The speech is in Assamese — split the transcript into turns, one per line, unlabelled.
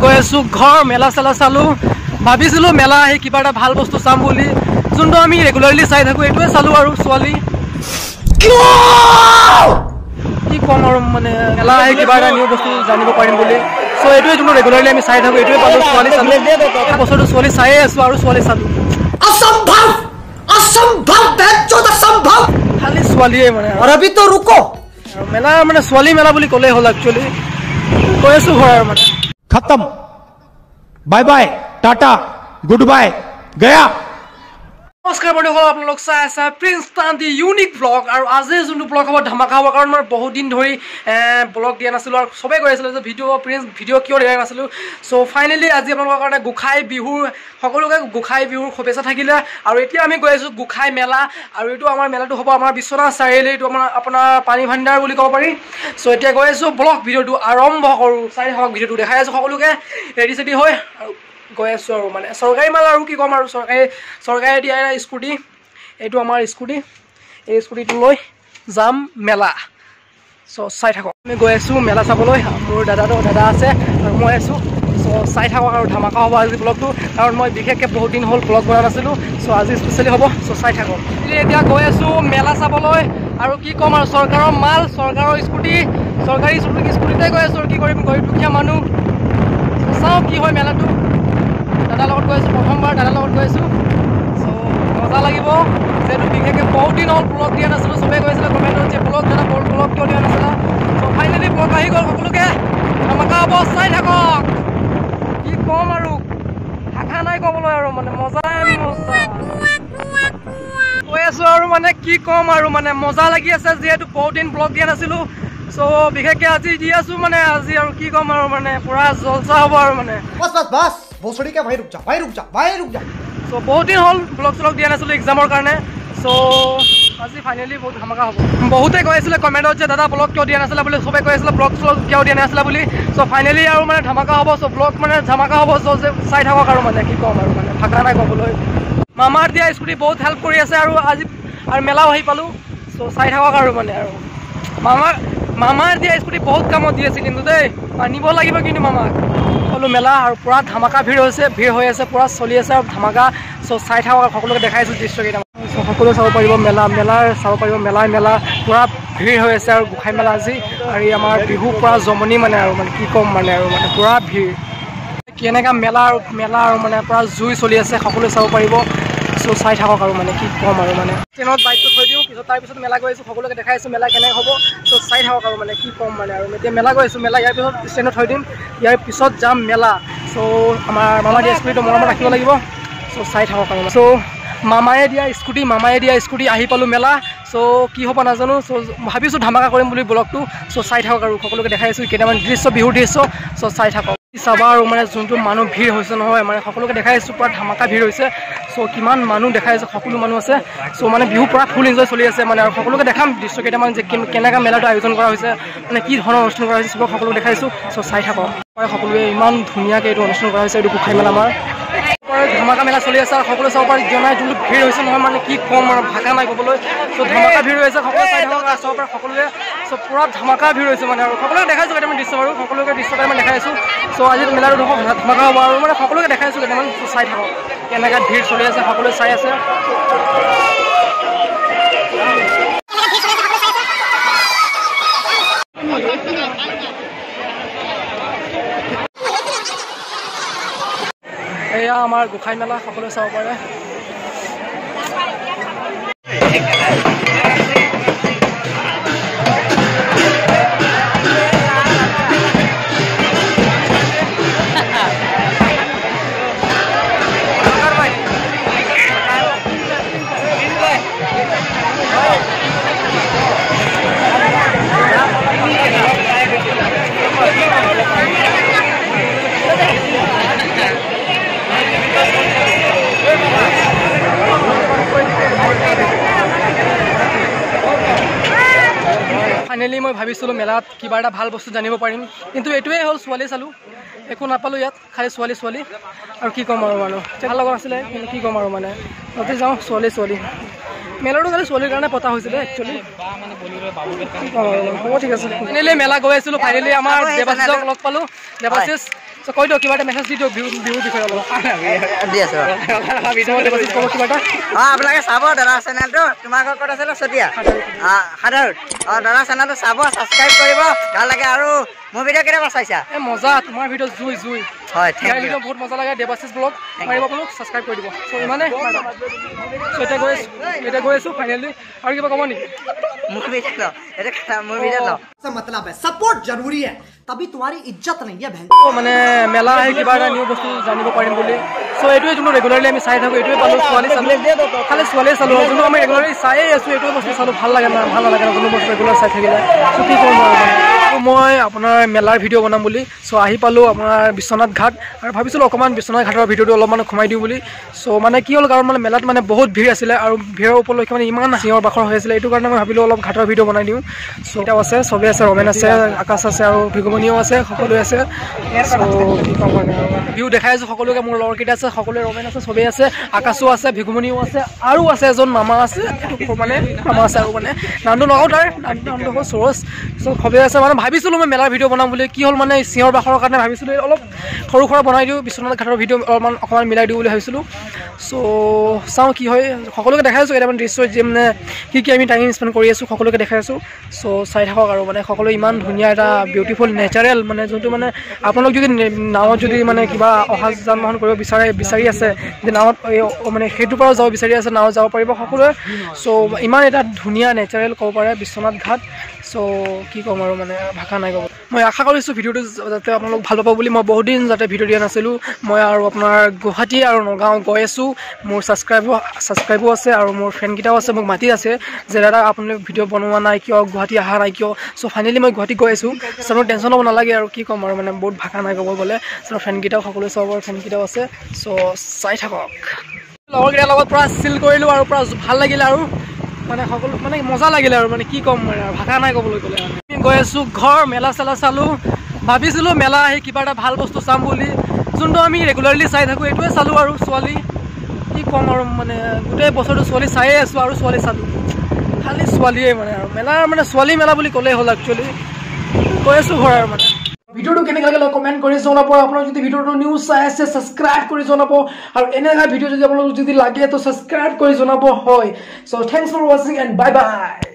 গৈ আছোঁ ঘৰ। মেলা চেলা চালোঁ, ভাবিছিলোঁ মেলা আহি কিবা এটা ভাল বস্তু চাম বুলি, যোনটো আমি ৰেগুলাৰলি চাই থাকোঁ এইটোৱে চালোঁ আৰু ছোৱালী কি ক'ম আৰু মানে মেলা আহি কিবা এটা নিউ বস্তু জানিব পাৰিম বুলি। চ' এইটোৱে যোনটো ৰেগুলাৰলি আমি চাই থাকোঁ এইটোৱে পালোঁ, ছোৱালী চালোঁ। বছৰটো ছোৱালী চায়ে আছোঁ আৰু ছোৱালী চালোঁ, খালি ছোৱালীয়ে মানে মেলা মানে ছোৱালী মেলা বুলি ক'লেই হ'ল। একচুৱেলি গৈ আছোঁ ঘৰ আৰু মানে
খতম, bye bye, tata, good bye, Gaya.
নমস্কাৰ বন্ধুসকল, আপোনালোক চাই আছে প্ৰিন্স তান্তি ইউনিক ব্লগ। আৰু আজি যোনটো ব্লগ হ'ব ধামাকা হ'ব, কাৰণ মই বহুত দিন ধৰি ব্লগ দিয়া নাছিলোঁ আৰু চবেই কৈ আছিলে যে ভিডিঅ' প্ৰিন্স ভিডিঅ' কিয় দিয়া নাছিলোঁ। চ' ফাইনেলি আজি আপোনালোকৰ কাৰণে গোঁসাই বিহুৰ, সকলোকে গোঁসাই বিহুৰ শুভেচ্ছা থাকিলে। আৰু এতিয়া আমি গৈ আছোঁ গোঁসাই মেলা, আৰু এইটো আমাৰ মেলাটো হ'ব আমাৰ বিশ্বনাথ চাৰিআলি, এইটো আমাৰ আপোনাৰ পানী ভাণ্ডাৰ বুলি ক'ব পাৰি। চ' এতিয়া গৈ আছোঁ, ব্লগ ভিডিঅ'টো আৰম্ভ কৰোঁ, চাই থাকক ভিডিঅ'টো, দেখাই আছোঁ সকলোকে ৰেডি চেডি হৈ আৰু গৈ আছোঁ। আৰু মানে চৰকাৰী মাল আৰু কি ক'ম আৰু, চৰকাৰে দিয়া স্কুটি, এইটো আমাৰ স্কুটি, এই স্কুটিটো লৈ যাম মেলা। চ' চাই থাকক, আমি গৈ আছোঁ মেলা চাবলৈ। মোৰ দাদা আছে আৰু মই আছোঁ। চ' চাই থাকক আৰু ধামাকা হ'ব আজি ব্লগটো, কাৰণ মই বিশেষকৈ বহুত দিন হ'ল ব্লগ বনোৱা নাছিলোঁ। চ' আজি স্পেচিয়েলি হ'ব, চ' চাই থাকক। এতিয়া গৈ আছোঁ মেলা চাবলৈ আৰু কি ক'ম আৰু, চৰকাৰৰ মাল, চৰকাৰৰ স্কুটি, চৰকাৰী স্কুটিতে গৈ আছোঁ আৰু কি কৰিম, গৰীব দুখীয়া মানুহ। চাওঁ কি হয় মেলাটো। দাদাৰ লগত গৈ আছোঁ, প্ৰথমবাৰ দাদাৰ লগত গৈ আছোঁ। চ' মজা লাগিব, যিহেতু বিশেষকৈ বহুত দিন হ'ল ব্লগ দিয়া নাছিলোঁ। চবেই কৈ আছিলে কমেণ্টত যে ব্লগ দাদা ব্লগ কিয় দিয়া নাছিলা। চ' ফাইনেলি ব্লগ আহি গ'ল, সকলোকে ধামাকা হ'ব, চাই থাকক। কি ক'ম আৰু, ভাষা নাই ক'বলৈ আৰু মানে মজাই মজা কৈ আছোঁ আৰু মানে কি ক'ম আৰু মানে মজা লাগি আছে, যিহেতু বহুত দিন ব্লগ দিয়া নাছিলোঁ। চ' বিশেষকৈ আজি দি আছোঁ মানে আজি আৰু কি ক'ম আৰু মানে পূৰা জলচা হ'ব আৰু মানে
বাছ বাছ বাছ ভোচৰি কে ভাই ৰুক যা, ভাই ৰুক যা, ভাই ৰুক যা।
চ' বহুত দিন হ'ল ব্লগ চলগ দিয়া নাছিলোঁ এক্সামৰ কাৰণে। চ' আজি ফাইনেলি বহুত ধামাকা হ'ব। বহুতে কৈ আছিলে কমেণ্টত যে দাদা ব্লগ কিয় দিয়া নাছিলে বুলি, চবে কৈ আছিলে ব্লগ চলগ কিয় দিয়া নাছিলে বুলি। চ' ফাইনেলি আৰু মানে ধামাকা হ'ব। চ' ব্লগ মানে ধামাকা হ'ব। চ' যে চাই থাকক আৰু মানে কি ক'ম আৰু মানে ভাষা নাই ক'বলৈ। মামাৰ দিয়া স্কুটি বহুত হেল্প কৰি আছে আৰু আজি আৰু মেলাও আহি পালোঁ। চ' চাই থাকক আৰু মানে আৰু মামাৰ দিয়া স্কুটি বহুত কামত দি আছে কিন্তু দেই, আনিব লাগিব কিন্তু মামাক। সকলো মেলা আৰু পূৰা ধামাকা ভিৰ হৈছে, ভিৰ হৈ আছে, পূৰা চলি আছে আৰু ধামাকা। চ' চাই থাকক আৰু সকলোকে দেখাই আছোঁ দৃশ্যকেইটা। চ' সকলোৱে চাব পাৰিব মেলা, মেলাৰ চাব পাৰিব, মেলাই মেলা পূৰা ভিৰ হৈ আছে আৰু গোঁসাই মেলা আজি। আৰু আমাৰ বিহু পূৰা জমনি মানে আৰু মানে কি ক'ম মানে আৰু মানে পূৰা ভিৰ, কেনেকুৱা মেলা আৰু মেলা আৰু মানে পূৰা জুই চলি আছে, সকলোৱে চাব পাৰিব। চ' চাই থাকক আৰু মানে কি ক'ম আৰু মানে ট্ৰেইনত বাইকটো থৈ দিওঁ, পিছত তাৰপিছত মেলা গৈ আছোঁ, সকলোকে দেখাই আছোঁ মেলা কেনেকৈ হ'ব। চ' চাই থাকক আৰু মানে কি ক'ম মানে আৰু এতিয়া মেলা গৈ আছোঁ, মেলা ইয়াৰ পিছত ষ্টেণ্ডত থৈ দিম, ইয়াৰ পিছত যাম মেলা। চ' আমাৰ মামা দিয়া স্কুটিটো মৰমত ৰাখিব লাগিব। চ' চাই থাকক আৰু চ' মামায়ে দিয়া স্কুটি, মামায়ে দিয়া স্কুটি আহি পালোঁ মেলা। চ' কি হ'ব নাজানো। চ' ভাবিছোঁ ধামাকা কৰিম বুলি ব্লগটো। চ' চাই থাকক আৰু সকলোকে দেখাই আছোঁ কেইটামান দৃশ্য, বিহুৰ দৃশ্য। চ' চাই থাকক, চাবা আৰু মানে যোনটো মানুহ ভিৰ হৈছে নহয়, মানে সকলোকে দেখাই আছোঁ পূৰা ধামাকা ভিৰ হৈছে। চ' কিমান মানুহ দেখাই আছোঁ, সকলো মানুহ আছে। চ' মানে বিহু পূৰা ফুল এনজয় চলি আছে মানে আৰু সকলোকে দেখাম দৃশ্য কেইটামান যে কেনেকুৱা মেলাটো আয়োজন কৰা হৈছে, মানে কি ধৰণৰ অনুষ্ঠান কৰা হৈছে, চবক সকলোকে দেখাইছোঁ। চ' চাই থাকক, সকলোৱে ইমান ধুনীয়াকৈ এইটো অনুষ্ঠান কৰা হৈছে, এইটো গোঁসাই মেলা আমাৰ ধামাকা মেলা চলি আছে আৰু সকলোৱে চাব পাৰি জনাই যোনটো ভিৰ হৈছে নহয়, মানে কি ক'ম আৰু ভাষা নাই ক'বলৈ। চ' ধামাকা ভিৰ হৈছে, সকলোৱে চাই থাকক আৰু চাব পাৰে সকলোৱে। চ' পূৰা ধামাকা ভিৰ হৈছে মানে আৰু সকলোকে দেখাইছোঁ কেইটামান দৃশ্য বাৰু, সকলোকে দৃশ্য কেইটামান দেখাই আছোঁ। চ' আজি মেলাটো ধামাকা হ'ব আৰু মানে সকলোকে দেখাই আছোঁ কেইটামান। চাই থাকক কেনেকৈ ভিৰ চলি আছে, সকলোৱে চাই আছে। এয়া আমাৰ গোঁসাই মেলা, সকলোৱে চাব পাৰে। ফাইনেলি মই ভাবিছিলোঁ মেলাত কিবা এটা ভাল বস্তু জানিব পাৰিম, কিন্তু এইটোৱেই হ'ল ছোৱালী চালোঁ, একো নাপালোঁ ইয়াত, খালি ছোৱালী ছোৱালী আৰু কি ক'ম আৰু মানুহ ভাল লগা নাছিলে, কিন্তু কি ক'ম আৰু মানে তাতে যাওঁ ছোৱালী ছোৱালী। মেলাটো খালি ছোৱালীৰ কাৰণে পতা হৈছিলে একচুৱেলি। হ'ব ঠিক আছে। ফাইনেলি মেলা গৈ আছিলোঁ, ফাইনেলি আমাৰ দেৱাশিষক লগ পালোঁ। দেৱাশিষ কৈ দিয়ক কিবা এটা মেছেজ দি দিয়ক বিহুৰ বিষয়ে অলপ।
দি আছোঁ
দেৱাশিষ ক'ব কিবা এটা।
অঁ, আপোনালোকে চাব দাদা চেনেলটো। তোমাৰ ঘৰ ক'ত আছিলে? চতিয়া সাধাৰণ। অঁ, দাদা চেনেলটো চাব, ছাবস্ক্ৰাইব কৰিব, ভাল লাগে। আৰু মোৰ ভিডিঅ' কেতিয়াবা চাইছা?
এই মজা, তোমাৰ ভিডিঅ' জুই জুই।
হয়,
ভিডিঅ' বহুত মজা লাগে। দেৱাশিষ ব্লগ মাৰিব, আপোনালোক ছাবস্ক্ৰাইব কৰি দিব। চ' ইমানে। চ' এতিয়া গৈ আছোঁ, এতিয়া গৈ আছোঁ ফাইনেলি। আৰু কিবা ক'ব নেকি?
মোৰ ভিডিঅ' ল, এতিয়া মোৰ ভিডিঅ' ল।
मतलब है सपोर्ट जरूरी है, तभी तुम्हारी इज्जत नहीं है बहन।
মানে মেলা আহি কিবা এটা নিউ বস্তু জানিব পাৰিম বুলি। চ' এইটোৱে যোনটো ৰেগুলাৰলি আমি চাই থাকোঁ এইটোৱে পালোঁ। ছোৱালী চালোঁ, খালি ছোৱালীয়ে চালোঁ, যোনটো আমি ৰেগুলাৰলি চায়ে আছোঁ এইটোৱে বস্তু চালোঁ। ভাল লাগে না? ভাল নালাগে না কোনো বস্তু ৰেগুলাৰ চাই থাকিলে? চ' কি কৰিম আৰু মানে। মই আপোনাৰ মেলাৰ ভিডিঅ' বনাম বুলি চ' আহি পালোঁ আপোনাৰ বিশ্বনাথ ঘাট, আৰু ভাবিছিলোঁ অকণমান বিশ্বনাথ ঘাটৰ ভিডিঅ'টো অলপমান সোমাই দিওঁ বুলি। চ' মানে কি হ'ল, কাৰণ মানে মেলাত মানে বহুত ভিৰ আছিলে আৰু ভিৰৰ উপলক্ষে মানে ইমান চিঞৰ বাখৰ হৈ আছিলে, এইটো কাৰণে মই ভাবিলোঁ অলপ ঘাটৰ ভিডিঅ' বনাই দিওঁ। চ' এতিয়াও আছে, চবেই আছে, ৰমেন আছে, আকাশ আছে আৰু ভিগুমণিও আছে, সকলোৱে আছে। চ' কি ক'ম মানে, ভিউ দেখাই আছোঁ সকলোকে। মোৰ লগৰকেইটা আছে, সকলোৱে, ৰমেন আছে, চবেই আছে, আকাশো আছে, ভিগুমণিও আছে, আৰু আছে এজন মামা আছে, এইটো মানে মামা আছে আৰু মানে নামটো নকওঁ তাৰ, নামটো হ'ল সুৰজ। চ' চবেই আছে। মানে ভাবিছিলোঁ মই মেলাৰ ভিডিঅ' বনাম বুলি, কি হ'ল মানে চিঞৰ বাখৰৰ কাৰণে ভাবিছিলোঁ অলপ সৰু সুৰা বনাই দিওঁ, বিশ্বনাথ ঘাটৰ ভিডিঅ' অলপমান অকণমান মিলাই দিওঁ বুলি ভাবিছিলোঁ। চ' চাওঁ কি হয়। সকলোকে দেখাই আছোঁ কেইটামান দৃশ্য যে মানে কি কি আমি টাইম স্পেণ্ড কৰি আছোঁ, সকলোকে দেখাই আছোঁ। চ' চাই থাকক আৰু মানে সকলোৱে ইমান ধুনীয়া এটা বিউটিফুল নেচাৰেল মানে যোনটো মানে আপোনালোক যদি নাৱত যদি মানে কিবা অহা যান বাহন কৰিব বিচাৰি আছে যে নাৱত মানে সেইটোৰ পৰাও যাব বিচাৰি আছে, নাৱত যাব পাৰিব সকলোৱে। চ' ইমান এটা ধুনীয়া নেচাৰেল ক'ব পাৰে বিশ্বনাথ ঘাট। চ' কি ক'ম আৰু মানে ভাষা নাই ক'ব। মই আশা কৰিছোঁ ভিডিঅ'টো যাতে আপোনালোক ভাল পাব বুলি। মই বহুত দিন যাতে ভিডিঅ' দিয়া নাছিলোঁ। মই আৰু আপোনাৰ গুৱাহাটী আৰু নগাঁও গৈ আছোঁ। মোৰ ছাবস্ক্ৰাইবো আছে আৰু মোৰ ফ্ৰেণ্ডকেইটাও আছে, মোক মাতি আছে যে দাদা আপোনালোকে ভিডিঅ' বনোৱা নাই কিয়, গুৱাহাটী অহা নাই কিয়। চ' ফাইনেলি মই গুৱাহাটী গৈ আছোঁ। চ' মোৰ টেনশ্যন ল'ব নালাগে আৰু কি ক'ম আৰু মানে বহুত ভাষা নাই ক'ব গ'লে। চ' ফ্ৰেণ্ডকেইটাও সকলোৱে, চবৰ ফ্ৰেণ্ডকেইটাও আছে। চ' চাই থাকক। লগৰকেইটাৰ লগত পূৰা চিল কৰিলোঁ আৰু পূৰা ভাল লাগিলে আৰু মানে সকলো মানে মজা লাগিলে আৰু মানে কি ক'ম মানে আৰু ভাষা নাই ক'বলৈ গ'লে। আমি গৈ আছোঁ ঘৰ, মেলা চেলা চালোঁ। ভাবিছিলোঁ মেলা আহি কিবা এটা ভাল বস্তু চাম বুলি, যোনটো আমি ৰেগুলাৰলি চাই থাকোঁ এইটোৱে চালোঁ আৰু ছোৱালী কি ক'ম আৰু মানে গোটেই বছৰটো ছোৱালী চায়ে আছোঁ আৰু ছোৱালী চালোঁ, খালি ছোৱালীয়ে মানে আৰু মেলাৰ মানে ছোৱালী মেলা বুলি ক'লেই হ'ল একচুৱেলি। গৈ আছোঁ ঘৰ আৰু মানে ভিডিঅ'টো কেনেকৈ লাগিলে কমেণ্ট কৰি জনাব। আপোনালোক যদি ভিডিঅ'টো নিউজ চাই আছে ছাবস্ক্ৰাইব কৰি জনাব, আৰু এনেকুৱা ভিডিঅ' যদি আপোনালোক যদি লাগে তো ছাবস্ক্ৰাইব কৰি জনাব হয়। So thanks for watching and bye bye.